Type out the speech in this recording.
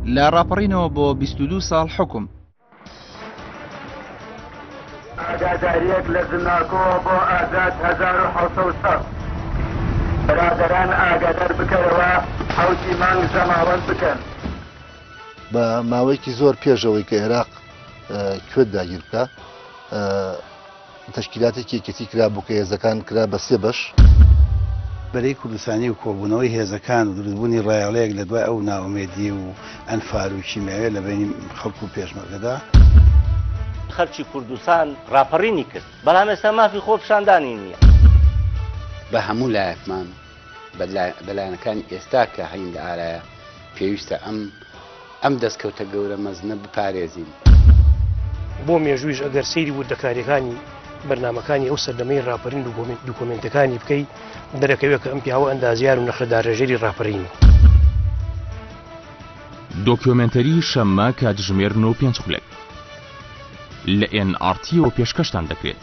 لە ڕاپەڕینەوە بۆ 22 ساڵ حوکم. ئاگاداریەک لە زناکۆوە بۆ ئازاد 1760 برادەران ئاگادار بکەرەوە حەوتی مانگ زەماوەند بکەن. بە ماوەیەکی زۆر پێش ئەوەی کە ئێراق کوێت داگیر بکا تەشکیلاتێکی یەکێتی کرا بوو کە هێزەکان کرا بە سێ بەش. بەرەی کوردستانی و کۆبوونەوەی هێزەکان و دروستبوونی ڕایەڵەیەک لە دوای ئەو نائومێدی و ئەنفال و کیمیاویە لە بەینی خەڵک و پێشمەرگەدا. خەلکی کوردستان ڕاپەڕینی کرد، بەڵام ئێستا مافی خۆپیشاندانی نییە. بە هەموو لایەکمان بە لایەنەکانی ئێستا کە هەین لە ئارایە پێویستە ئەم ئەم دەستکەوتە گەورە مەزنە بپارێزین. بۆ مێژوویش ئەگەر سەیری وردەکاریەکانی بەرنامەکانی ئەو سەردەمەی ڕاپەرین و دوکۆمێنتەکانی بکەی دەرەکەوێت کە ئەم پیاوە ئەندازیار و نەخشەدارێژەری ڕاپەرین بوو. دۆکیۆمێنتەری شەممە کاتژمێر نۆ و پێنج خولەک لە ئێن ئاڕ تیەوە پێشکەشتان دەکرێت.